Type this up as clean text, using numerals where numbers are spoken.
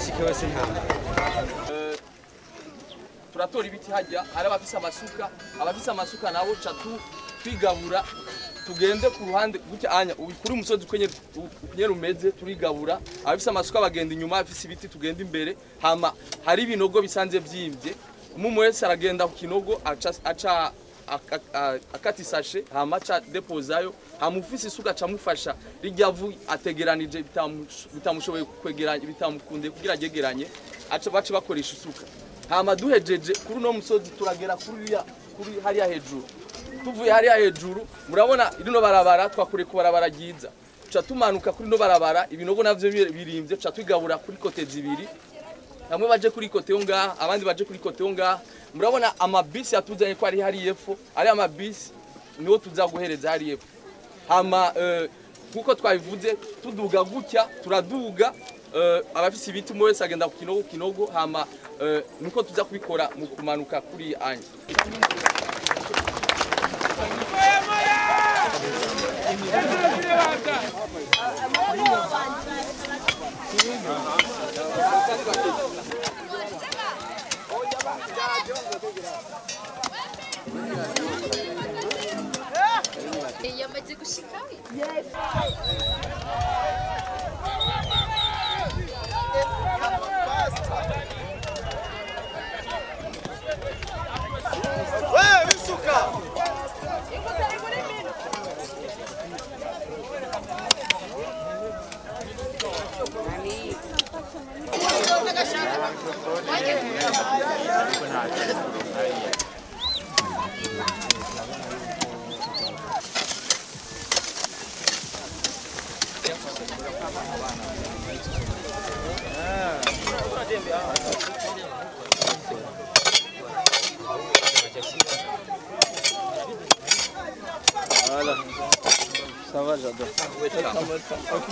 Ushike wese nta. Turatora ibiti hajya hari abafise amasuka nabo ca twigabura tugende ku ruhande gutya anya kuri umusozi ukenye rumeze turigabura abafise amasuka bagenda inyuma abafise ibiti tugenda imbere hama hari ibinogo bisanze vyimvye umwe wese aragenda ku kinogo aca akati sashe hama aca depozayo hama ufise isuka aca mufasha rirya vu ategeranije bitamushoboye kwegeranya bitamukunde kugira agegeranye aca bace bakoresha isuka hama duhejeje kuri no musozi turagera kuri hariya hejuru tuvuye hariya hejuru murabona rino barabara twakure ku barabara ryiza tuca tumanuka kuri no barabara ibinogo navyo birimvye tuca twigabura kuri kote zibiri bamwe baje kuri kote yo ngaha abandi baje kuri kote yo ngaha murabona amabisi yatuzanye ko ari hari yepfo ari amabisi niwo tuza guhereza hari yepfo hama kuko twabivuze tuduga gutya turaduga abafise ibiti umwe wese agenda ku kinogo hama nuko tuza kubikora mu kumanuka kuri anya. Yamaze gushika. Yes. Voilà. Ça va, j'adore. Ok.